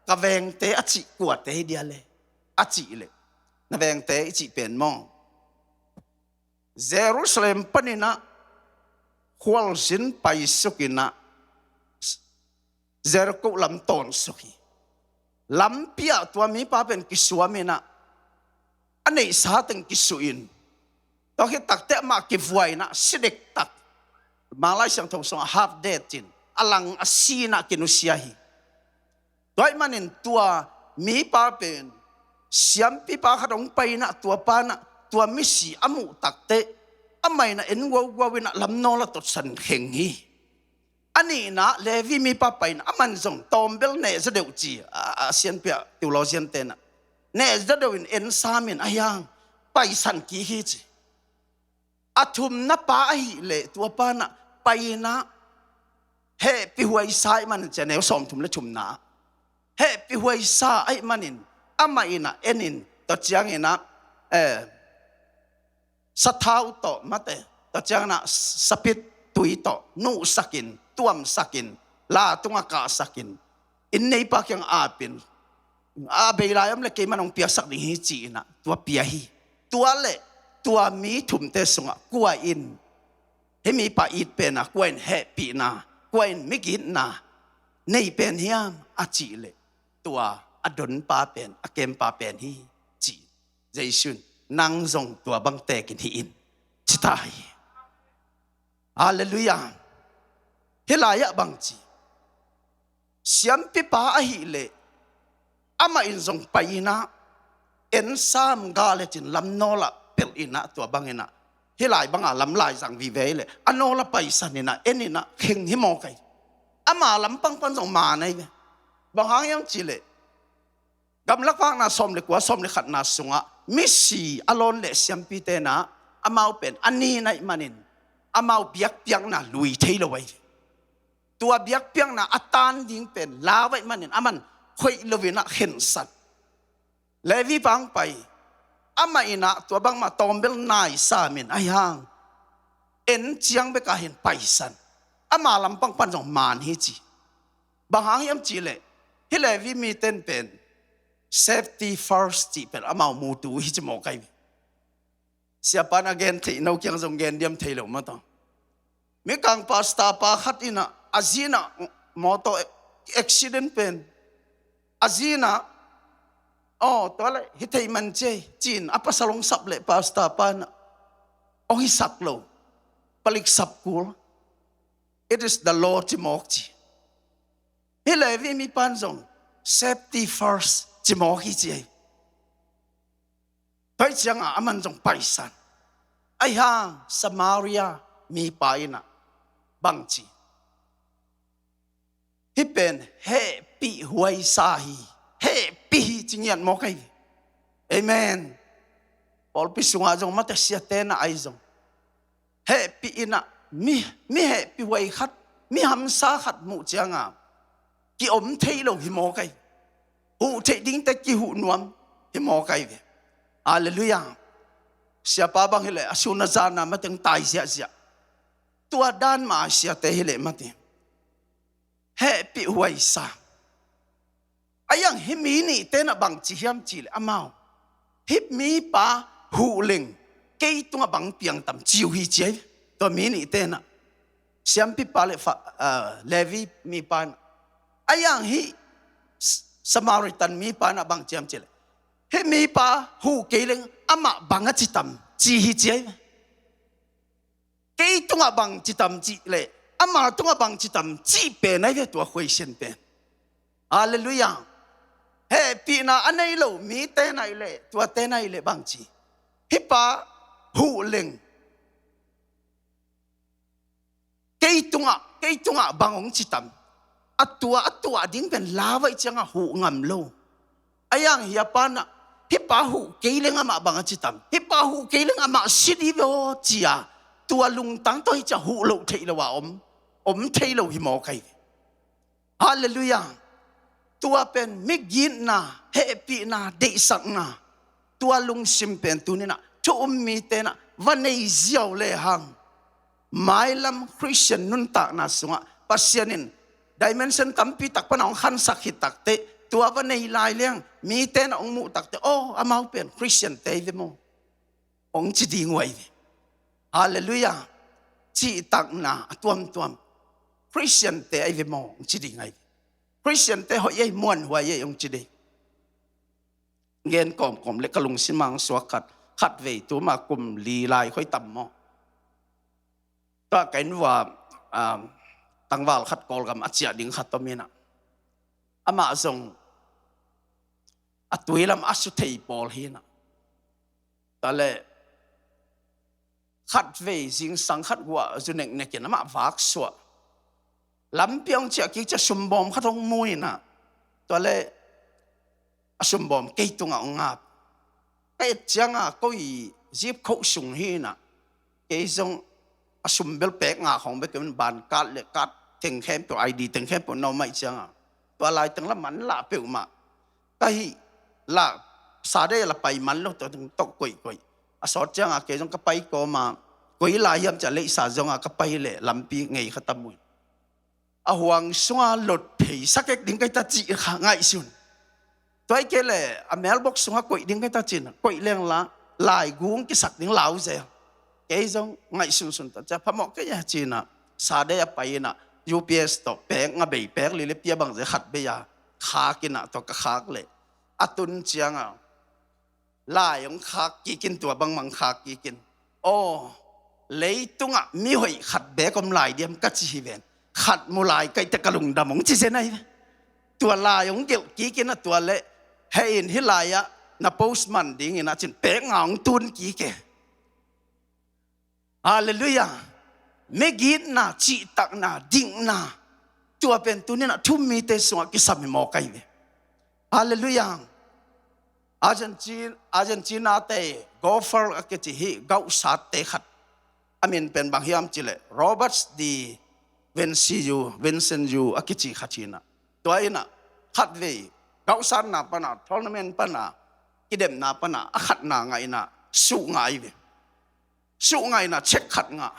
ka vengte a cih kuate hi dia le, a cih leh, na vengte i cih pen maw, Jerusalem panin ah khualzin paisuk in ah Jericho lam tawnsuk hi. Lampi ah tua mipa pen kisuam in ah, a neihsa teng kisuh in, tua khit takteh amah kivuai in ah, si dektak, Manglai Siangtho sungah half dead ci-in, a lang a si in ah kinusia hi. Tua ahih manin tua mipa pen siampipa khat hong pai in ah, tua pa in ah tua misi a muh takteh, amah in ah en guauguau in ah lamnawl ah totsan kheng hi. A nihna, Levi mipa paina, aman zong tawmbel nehzaw deuh ci, a, a sianpi ah theologian tenah nehzaw deuh in ensamin ahi hang paisan kik hi ci. A thumna pa ahih leh tua panah paina hehpih huaisa ahih manin ci a, neu sawmthum le thumna ah hehpih huaisa ahih manin amah inah enin, tua cianginah, eh, sathau tawh mate, tua cianginah sapit tui tawh nuhsakin, tuamsakin, la tungah kahsakin, inn neipa kiang apin, a bei lai om le keiman hong piaksak ding hi ci-inah tua pia hi. Tua le tua mi thumte sungah kua in hih mipa it penah kua in hehpihna, kua in migitna nei pen hiam a cih leh tua a donpa pen, a kempa pen hi ci. Jesu in nang zong tua bang tekin hih in ci ta hi. Halleluiah. Hih lai-ah bang ci, siampipa ahih leh amah in zong pai inah ensam gal lecin lamnawlah pelh inah tua bang inah hih lai banga lam laizang vive leh a nawlah paisan inah en inah kheng hi maw kai. Ama lampang pan zong maan ahi ve. Bang hang hiam cih leh gamlak vakna sawm le kua, sawm le khatna sungah misi a lawn le siampi tenah amau pen a nin ahih manin amau biakpiakna lui thei lo ahi ve. Tua biakpiakna a tan ding pen lau ahih manin aman khoih lo inah khensan. Levi pa hong pai, amah inah tua bangmah tawmbel naisamin ahi hang en ciang bekah hin paisan. Ama lampang pan zong maan hi ci. Bang hang hiam cih leh hih Levi miten pen safety first cih pen amau mutu hi ci maw kai. Siapa in a gen theih no kiang zong gen diam thei lo mataw. Mikang pastor pa khat inah a zi inah motor accident pen a zi inah, aw, tua le hi thei man ci ei ci-in a pasal hong sap leh pastor pa inah hong hisak lo, palik sap kul. It is the law ci mawk ci. Hih Levi mipa in zong safety first ci mawk hi ci ei. Tua ciangah aman zong paisan. Ahi hang Samaria mipa inah bang ci, hih pen hehpih huaisa hi, hehpih hi ci ngiat maw kai. Amen. Pawlpi sungah zong mate siate na ahi zong hehpih inah mi, mi hehpih huai khat, mi hamsa khat muh cianga ki-om thei lo hi maw kai. Huh theih dingte kihuh nuam hi maw kai ve. Halleluiah. Siapa bang hileh a sun a zana mateng tai ziahziah. Tua dan mah a siate hileh mate hehpih huaisa. Ahi hang hih mi nihte na bang ci hiam cihleh amau, hih mipa huh leng kei tungah bang piang tam ci uh hi ci ei. Tua mi nihte na, siampipa le fa, ah, Levi mipa na, ahi hang hih S-, Samaritan mipa na bang ci hiam cihleh, hih mipa huh kei leng amah bang a ci tam ci hi ci ei. Kei tungah bang ci tam cih leh ama tungah bang ci tam cih pen ahi ve tua question pen. Halleluiah. Hehpihna a nei lo mite na hileh, tuate na hileh bang ci, hih pa huh leng kei tungah, kei tungah bang hong ci tam. A tua, a tuah ding pen lau ahih ciangah huh ngam lo. Ahi hang hih a pa na, hih pa huh kei leng amah bang a ci tam, hih pa huh kei leng amah si dih ve aw ci-a tua lungtang tawh hi ciah huh loh theih lo a om, om thei lo hi maw kai ve. Halleluiah. Tua pen migitna, hehpihna, deihsakna, tua lungsim pen tuninah thu um mite na va nei ziau lehang, mailam Khristian nuntakna sungah Pasian in dimension tampi tak pana hong khansak khit takteh, tua va nei lai leng mite na hong muh takteh, aw, amau pen Khristiante hi ve maw, hong ci ding uh ahi ve. Halleluiah. Cihtakna a tuamtuam Khristiante ahi ve maw, hong ci ding ahi ve. Khristiante hoih ei, muanhuai ei, hong ci ding. Gen kawmkawm le ka lungsim ah hong suak khat, khatvei tuma kum li lai khoi tam maw, tua ka inn vua, ah, tangval khat Kawlgam a ciah ding khat om inah, amah zong a tui lam a su thei pawl hi inah, tua leh khatvei zingsang khat guah zu neknekin amah vak suah. Lampi hong ciah kik ciah sumbawm khat hong mu inah, tua le a sumbawm kei tungah hong ngap. Ka et cianga koi zip khoh sung hi inah, kei zong a sumbel pek nga khong bek kei, ban card le card teng khempeuh, I D teng khempeuh na om ahih cianga, tua laiteng la man lah peuhmah ka hih lah, sa dei la pai man lo, tua teng tawh koihkoih. A sawt cianga kei zong ka pai kawma, koi lai hiam ciah leisa zonga ka pai leh lampi ngei khat a mu in, a huang sunga lot phei sakek ding ka hi ta cih kha ngaihsun. Tua hi kei leh a mailbox sunga koih ding ka hi ta cih inah, koih leng la laigung kisak ding lau zel. Kei zong ngaihsunsun ta ciah phamawh kei a ci inah, sa dei a pai inah, U P S tawh pek nga bei, pek li le pia bang zel khat bei a khak inah, tua ka khak leh a tun cianga lai hong khak kik in, tua bangmah hong khak kik in. Aw, leitungah mihoih khat beek om lai diam ka ci hi ven. Khat mu lai ka hih teh ka lungdam hong ci zen ahi ve. Tua lai hong gelh kik inah, tua le heh in, hih lai-ah na postman ding inah ci in pek nga hong tun kik e. Halleluiah. Migitna, cihtakna, dikna, tua pen tuni inah thu-um mite sungah kisam hi mawk ahi ve. Halleluiah. Argentina, Argentina te golfer a kici hi, gauhsatte khat, a min pen bang hiam cih leh Robert de Vincenzo, Vincenzo a kici khat hi inah, tua inah khatvei gauhsatna pana, tournament pana, kidemna pana a khatna ngah inah suh ngah ahi ve. Suh ngah inah cheque khat ngah.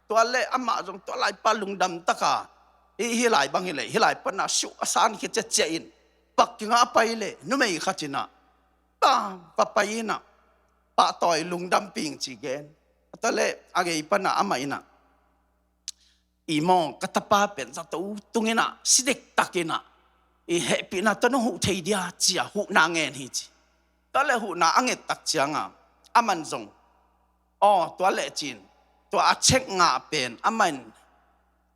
Tua le amah zong tua laipa lungdam taka, hih, hih lai bang hi leh hih lai pana suh a san khit ciaciah in, pak kingah a pai leh numei khat inah, pa, pa pai inah, pahtawi lungdam ping ci gen. Tua le a gei pana amah inah, i maw, ka tapa pen zato tung inah, si dektak inah, i hehpihna tawh nong huh thei dia ci-a huhna ngen hi ci. Tua le huhna a nget tak cianga, aman zong, aw, tua le ci in, tua a cheque ngah pen amah in,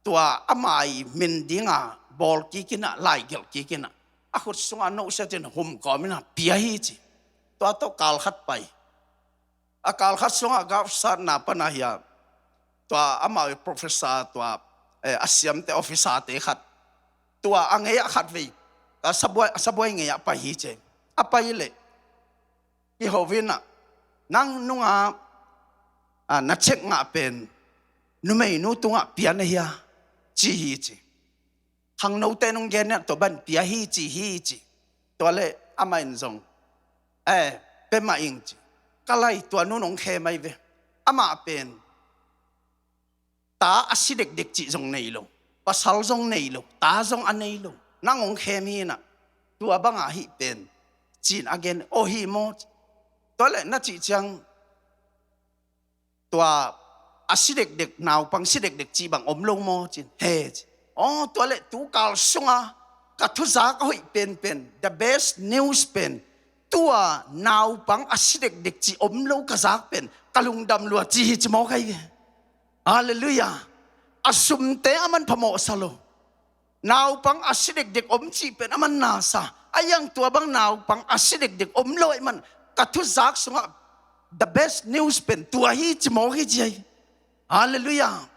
tua ama i min dinga bawl kik inah, laigelh kik inah, a khut sunga note sia ci in hum kawm inah pia hi ci. Tua tawh kal khat pai. A kal khat sungah gauhsatna pana hi a, tua amau i professor, tua, eh, a siamte, officerte khat, tua a gei-ah khatvei, a sabuai, a sabuai gei-ah pai hi ci. A pai leh kiho inah, nang nunga, a, na cheque ngah pen numeinu tungah pia na hia, ci hi ci. Khangnote nong gen inah tua bang pia hi ci, hi ci. Tua le amah in zong, eh, pia mah ing ci. Ka lai, tua nu nong khem ahi ve. Amah pen ta a si dekdek cih zong nei lo, pasal zong nei lo, ta zong a nei lo, nang hong khem hi inah, tua banga hih pen ci in a gen. Aw, hi maw? Tua le na cih ciang, tua a si dekdek, naupang si dekdek cih bang om lo maw ci in, he ci. Aw, tua le tu kal sunga ka thuzak a hoih penpen, the best news pen, tua naupang a si dekdek cih om lo ka zak pen ka lungdam lua ci hi ci mawk ahi ve. Halleluiah. A sumte a man phamawh sa lo. Naupang a si dekdek om cih pen a man na sa. A iang tua bang naupang a si dekdek om lo ahih man, ka thuzak sungah the best news pen tua hi ci mawk hi ci ahi. Halleluiah.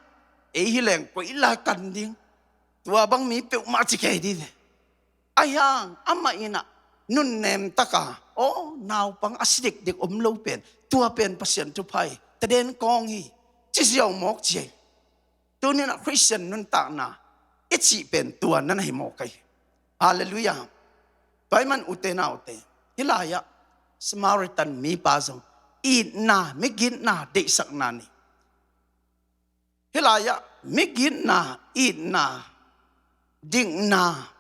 Ei hi leng koi lai kan ding, tua bang mi peuhmah ci kei dih ve. Ahi hang amah inah nunnem taka, aw, naupang a si dekdek om lo pen, tua pen Pasian thupha hi, taden kawng hi, ci ziau mawk ci ahi. Tuni inah Khristian nuntakna i cih pen tua na na hi mawk ahi. Halleluiah. Tua ahih man ute naute, hih lai-ah Samaritan mipa zong itna, migitna deihsakna nei. Hih lai-ah migitna, itna, dikna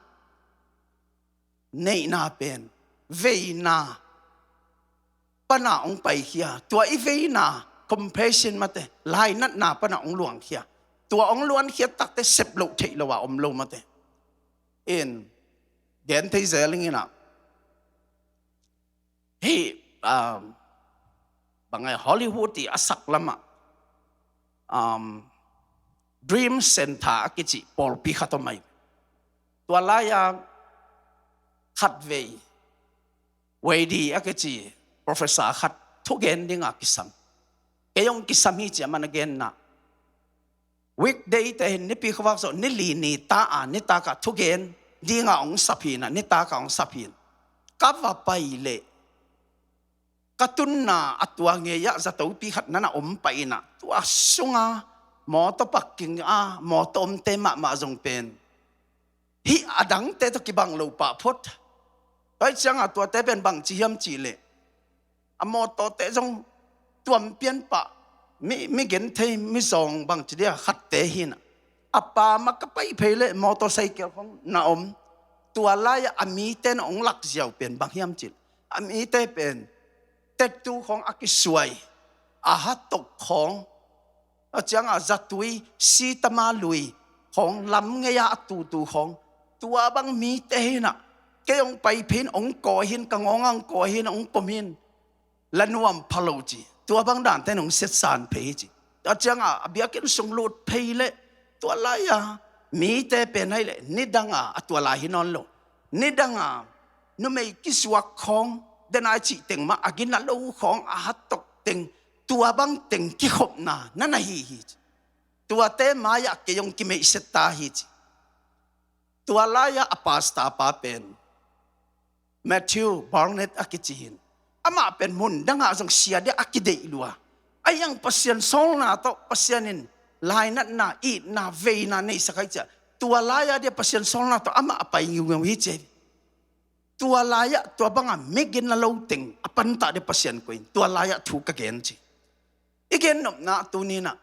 neihna pen veina pana hong paikhia. Tua i veina, compassion mate, lainatna pana hong luangkhia. Tua hong luankhiat takteh sep loh theih lo-a om lo mate. In gen thei zel ing inah, hih, um, bang e, Hollywood i a sak lamah, um, Dream Center a kici pawlpi khat om ahi. Tua lai-a khatvei Wei Di a kici professor khat thugen dinga kisam. Kei hong kisam hi ci a man a genna. Weekday te hin nipi khuavak zawh ni li ni ta a nitak ah thugen dinga hong sap hi in ah, nitak ah hong sap hi in. Ka va pai leh ka tunna a tua ngei ah zatopi khat na na om pah in ah, tua sunga mawtaw parking a mawtaw omte mahmah zong pen hih a dangte tawh kibang lo pah phot. Tua hi cianga tuate pen bangci hiam cih leh a mawtawte zong tuam pian pah, mi, mi genthei, mi zawng bangci dia khatte hi in ah, a pa mah ka pai phei leh mawtawsaikel khong na om. Tua lai-ah a mite na hong lak ziau pen bang hiam cih leh, a mite pen tattoo khong a kisuai, a hatok khong, a cianga zatui, sitama lui khong, lam ngei-a a tutu khong, tua bang mite hi in ah, kei hong pai phei in hong kawi hi in, ka ngawng ah hong kawi hi in, hong pom hi in, la nuam pha lo ci. Tua bang dante in hong siatsan phei hi ci. A cianga a biakinn sung lut phei leh tua lai-a mite pen ahih leh nidanga a tua lai hi nawn lo. Nidanga numei kisuak khong, denai cih teng mah a gina lo khong, a hatok teng, tua bang teng kikhopna na na hi hi ci. Tuate mai-ah kei hong kimeihsia ta hi ci. Tua lai-ah a pastor pa pen Matthew Barnett a kici hi in, amah pen mun dangah zong sia dia a kideih lua. Ahi hang Pasian sawlna tawh Pasian in lainatna, itna, veina neisak hi ci a, tua lai-ah dia Pasian sawlna tawh amah a pai ngiungeu hi ci hi. Tua lai-ah tua banga migin a lo teng a pantah dia Pasian koih in, tua lai-ah thu ka gen ci. I gen nopna tuni in ah,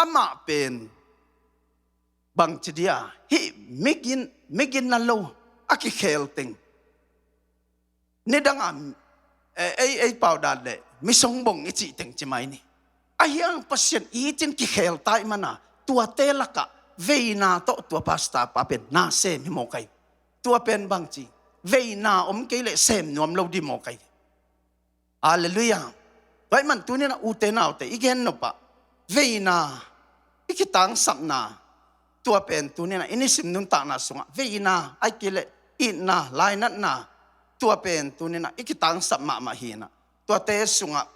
amah pen bangci dia hih migin, migin a lo a kikhel teng, nidanga, eh, ei, ei pau dan leh misongbong i cih teng ci mai ni. Ahi hang Pasian i cih kikhel ta ahih mana, tuate lakah veina tawh tua pastor pa pen na sem hi mawk ahi. Tua pen bangci, veina om kei leh sem nuam lo ding mawk ahi. Halleluiah. Tua ahih man tuni in ah ute naute, i gen nop ah veina, i kitangsapna, tua pen tuni in ah i nisim nuntakna sungah veina, ahih kei leh itna, lainatna, tua pen tuni in ah i kitangsap mahmah hi in ah, tuate sungah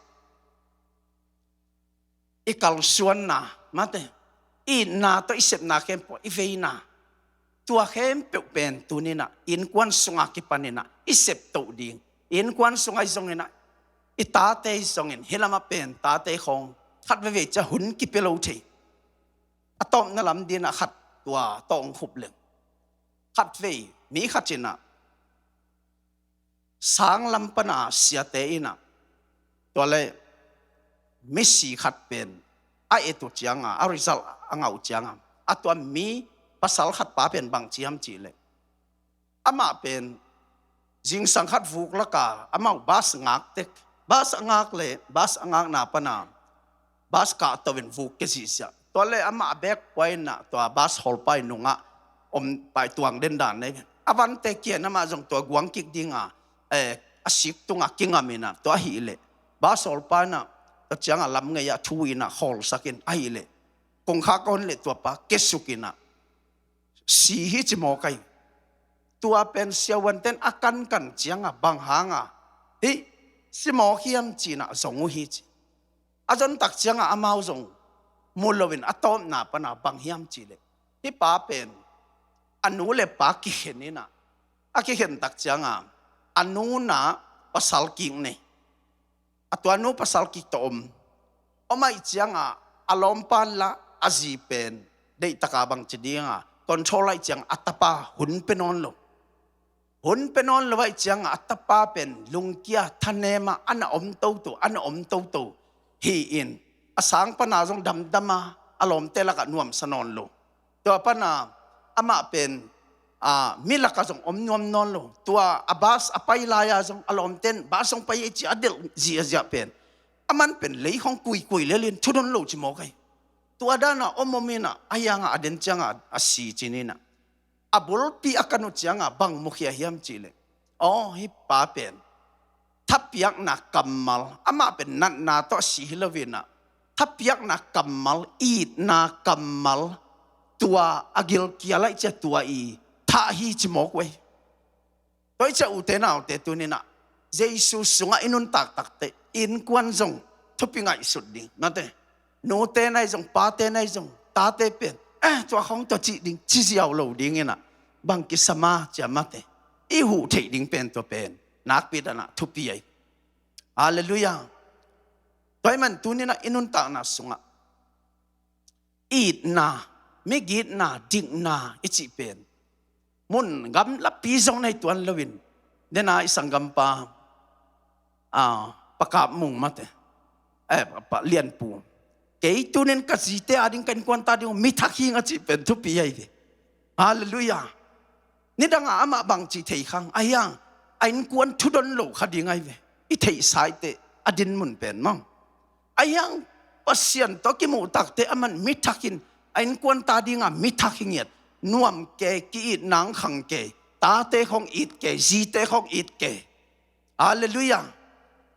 i kalsuanna, mate, i itna tawh i sepna khempeuh, i veina, tua khempeuh pen tuni in ah innkuan sunga kipan in ah i septoh ding. I innkuan sungah i zong in ah, i tate i zong in, hih lamah pen tate khong khat veivei ciang hun kipia lo thei. A tawpna lam ding in ah khat tua tawh hong khup leng, khat vei mi khat in ah sang lam pana siate in ah, tua leh misi khat pen a et uh cianga, a result a ngah uh cianga, a tua mi pasal khat pa pen bangci hiam cih leh, amah pen zingsang khat vuk laka amau bus ngak tek, bus a ngak leh bus a ngakna pana bus kahto in vuk kia ziahziah. Tua leh amah a bag pua in ah tua bus hawlpa in nungah om pai tuang den dan nei. A vante kiang amah zong tua guang kik dinga, eh, a sik tungah kingam in ah, tua ahih leh bus hawlpa in ah tua cianga lam ngei-ah thu in ah khawlsak in, ahih leh kongkhak a hon leh tua pa kiasuk in ah si hi ci mawk ahi. Tua pen siavuante'n a kankan cianga bang hanga hih si mawk hiam ci in ah zong uh hi ci. A zon tak cianga amau zong mu loin a tawpna pana bang hiam cih leh, hih pa pen a nu le pa kikhen in ah, a kikhen tak cianga a nu in ah pasal kik nei. A tua nu pasal kik tawh om. Om ahih cianga a lawmpa in lah a zi pen deihtaka bangci dinga control ahih cianga a tapa hun pia nawn lo. Hun pia nawn lo ahih cianga a tapa pen lungkia thanema a na om toto, a na om toto hi-in, a sang pana zong damdama a lawmte lakah nuamsa nawn lo. Tua pana amah pen, a, mi lakah zong om nuam nawn lo. Tua a bus a pai lai-a zong a lawmte'n bus hong pai ei ci a delh ziahziah pen, aman pen lei khong kuikui lelin thudon lo ci mawk ahi. Tua dana om om in ah, a hianga a den cianga a si cin in ah, a bulpi a kan uh cianga bang mukhia hiam cih leh, aw, hih pa pen thapiakna kammal, amah pen natna tawh a si hi loin ah, thapiakna kammal, itna kammal, tua a gilkial ahih ciang tua i thah hi ci mawk uh ahi. Tua ahih ciang ute naute tuni in ah Jesu sungah i nuntak takteh innkuan zong thupi ngaihsut ding, mate, nute nai zong, pate nai zong, tate pen, eh, tua khong tua cih ding, ci ziau lo ding inah, bang kisam a cia mate, i huh theih ding pen tua pen nakpi danah thupi ahi. Halleluiah. Tua ahih man tuninah i nuntakna sungah itna, migitna, dikna i cih pen mun gamlapi zong nei tuan loin, nena i sanggampa, ah, Pa Kap Mung mate, eh, Pa Lianpu, kei tunin ka zite ading, ka innkuan ta ding mi thak hing a cih pen thupi ahi ve. Halleluiah. Nidangah amah bangci thei khang, ahiang a innkuan thudon lo kha ding ahi ve. I theihsa ite a din mun pen maw. Ahiang Pasian tawh kimuh takte aman mi thak in, a innkuan ta dinga mi thak hi ngiat. Nuam ke, ki-it nang khang ke, tate khong it ke, zite khong it ke. Halleluiah.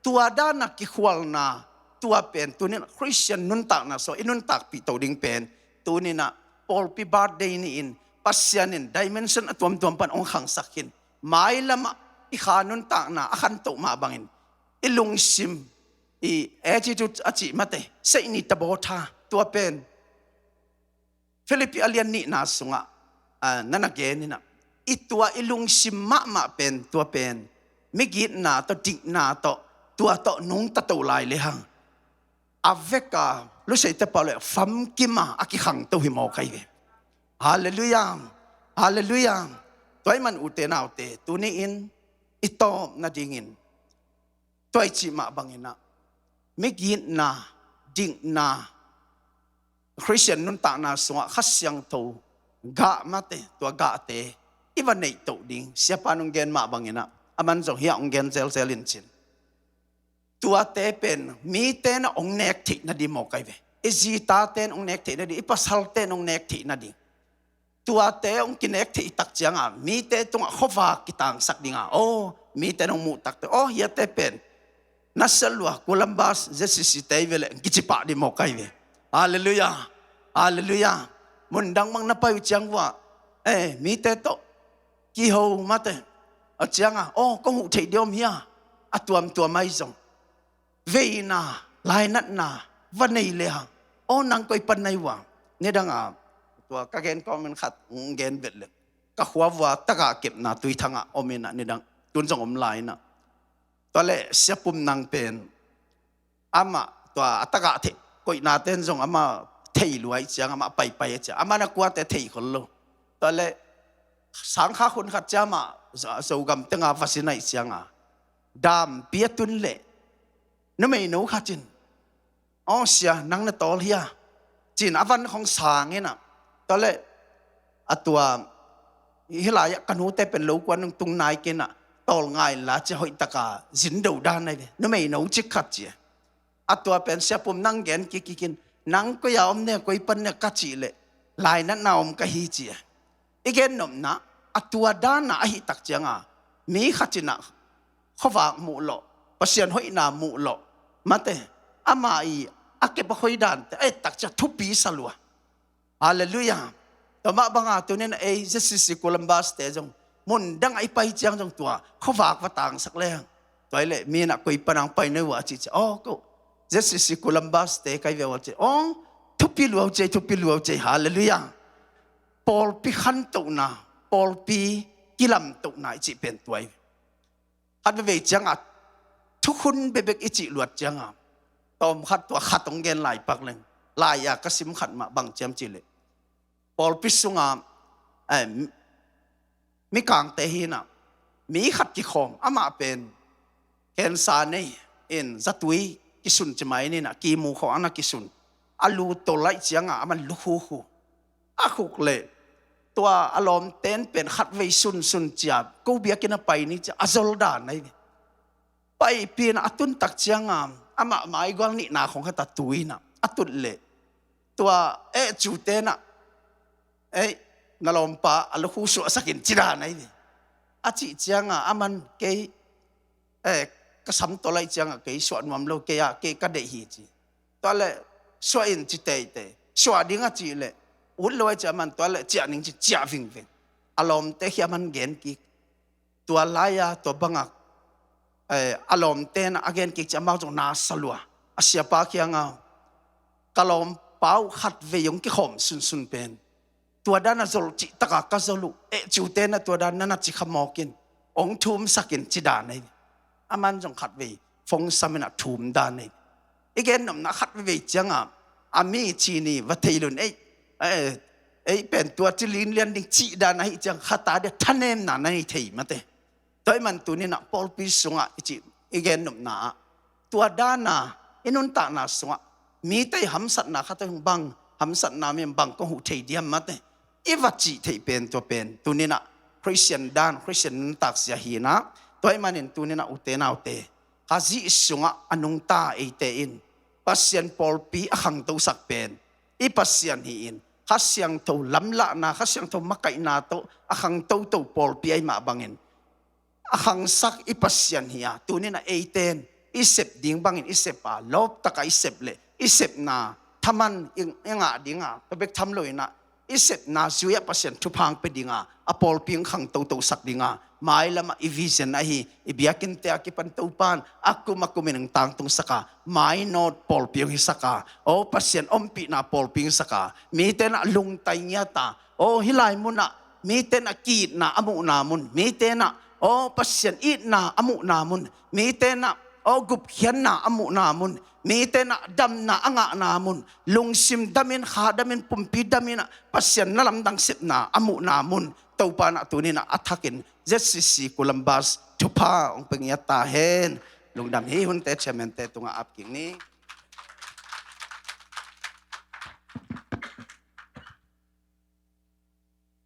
Tua dana kikhualna, tua pen tunin Khristian nuntakna sungah i nuntakpih to ding pen, tuninah pawlpi birthday ni-in Pasian in dimension a tuamtuam pan hong khangsak khin. Mailamah i kha nuntakna a khantoh mah bangin i lungsim, i attitude a cih mate, seihni tabawtha, tua pen Philippi a lian nihna sungah, ah, nana gen inah, i tua i lungsim mahmah pen, tua pen migitna tawh, dikna tawh, tua tawh nungta to lai lehang, a veka luseite pau le famkima a kikhangto hi mawk ahi ve. Halleluiah. Halleluiah. Tua ahih man ute naute, tuni-in i tawp nadingin tua i cih mah banginah migitna, dikna, Khristian nuntakna sungah Kha Siangtho gah mate, tua gahte i va neih toh ding, siapa nung gen mah banginah, aman zong hiah hong gen zelzel in cin. Tuate pen mite na hong nek theih nading mawk ahi ve. I zitate na hong nek theih nading, i pasalte na hong nek theih nading. Tuate hong kinek theih tak cianga mite tungah khuavak kitangsak dinga, aw, mite na hong muh takte, aw, hiate pen na selua Columbus Z C C te hi ve leh kici pah ding mawk ahi ve. Halleluiah. Halleluiah. Mundang mang na pai uh ciang vua, eh, mite tawh kiho mate, a cianga, aw, kong huh theih ding om hia? A tuamtuam ahi zong veina, lainatna va nei lehang, aw, nang koi pan na hi uh a? Nidanga tua ka gen kawmin khat hong gen vet leh, ka khua vua tagah kepna Tuithangah om inah, nidang tun zong om lai inah, tua leh Sia Pum Nang pen amah tua a tagah theih koihnaten zong amah thei lua ih ciang, amah paipai ih ciang, amah na kuate thei khol lo. Tua leh sangkha khun khat ciang amah Zo-, Zogam tenga va zin a ih cianga dampi a tun leh numeino khat in, aw, sia, nang na tawl hia? Cin a van khong sang inah, tua leh a tua, hih lai-ah ka nute pen lo kuan nung tung nai kei inah, tawl ngai inla cia, hoihtaka zin do dan ahi ve. Numeino cik khat cia. A tua pen Sia Pum Nang gen kik kik in, nang koi a om ne, koi pan ne ka cih leh lainatna om ka hi cia. I gen nopna, a tua dana ahi tak cianga mi khat inah khuavak muh lawh, Pasian hoihna muh lawh mate, amah i a kep a khoi dante a et tak ciang thupi sa lua. Halleluiah. Tua mah banga tunin ei Z C C Columbus te zong mundang a i pai ciang zong tua khuavak va tangsak lehang, tua hi leh mi inah koi pan nang pai na hi uh a cih ciang, aw, ko Z C C Columbus te ka hi ve uh a cih, aw, thupi lua uh cei, thupi lua uh cei. Halleluiah. Pawlpi khantohna, pawlpi kilamtohna i cih pen tua hi. Khat veivei cianga thukhun bekbek i cih luat cianga, tawm khat tua khat hong gen lai pak leng, lai-a ka sim khat mah bang ciam cih leh, pawlpi sunga, eh, mikangte hi inah, mi khat kikhawm, amah pen cancer nei in zatui kisun ci mai ni inah, kimu khawng a na kisun, a lu tol a ih cianga aman lukhu khu a khuk leh, tua a lawmten pen khatvei sunsun cia, ko biakinn a pai ni cia, a zol dan ahi ve. Paipih inah a tun tak cianga amah maigual nihna khong khat a tu inah a tut leh, tua eh, cute inah, ei, na lawmpa a lukhu suahsak in ci dan ahi ve. A cih cianga aman kei, eh, ka samtol a ih cianga kei suah nuam lo, kei ah, kei ka deih hi ci. Tua leh suah in ci teitei. Suah ding a cih leh ut lo a ih ciang aman tua leh ciah ning ci, ciah vingveng. A lawmte khia aman gen kik. Tua lai-a tua bangah, eh, a lawmte inah a gen kik ciang amau zong na sa lua. A siapa kianga, ka lawm, Pa uh khatvei hong kikhawm sunsun pen tua dan a zolh cih taka ka zolh uh, eh, ciute na tua dan na na ci kha mawk in, hong thumsak in ci dan ahi. Aman zong khatvei phone sam in a thum dan ahi. I gen nopna khat veivei cianga a mi ci ni va thei lun ei, eh, ei pen tua ci linlian ding cih dan ahi ciang khata dia thanemna na nei thei mate. Tua ahih man tuninah pawlpi sungah i cih i gen nopna ah tua dana i nuntakna sungah mite i hamsatna khat hong bang, hamsatna mi bang kong huh thei diam mate. I va cih theih pen tua pen tuninah Khristian dan, Khristian nuntak sia hinah. Tua ahih manin tuninah ute naute, Khazih sungah a nungta eite in Pasian pawlpi a khangtosak pen i Pasian hi-in Kha Siangtho lamlahna, Kha Siangtho makaihna tawh a khangtoto pawlpi ahi mah bangin a khangsak i Pasian hi-a, tuninah eite in i sep ding bangin i sep a, lawptaka i sep leh i sepna thaman i, i ngah dinga, tua bek tham loinah i sepna zui-ah Pasian thupha hong pia dinga, a pawlpi hong khangtotosak dinga, mailamah i vision ahi, i biakinnte a kipan Topan a kum a kumin hong tangtungsak a, mainawt pawlpi hong hisak a, aw Pasian ompihna pawlpi hong hisak a, mite nah lungtai ngiat a, aw hih lai munah mite nah ki-itna a muhna mun, mite nah aw Pasian itna a muhna mun, mite nah aw gupkhiatna a muhna mun, mite nah damna a ngahna mun, lungsim damin, kha damin, pumpi daminah Pasian na lamdang sepna a muhna mun, Topa nah tuninah a thakin Z C C Columbus thupha hong pia ngiat ta hen. Lungdam hi. Hunte chairman-te tungah ap kik ni.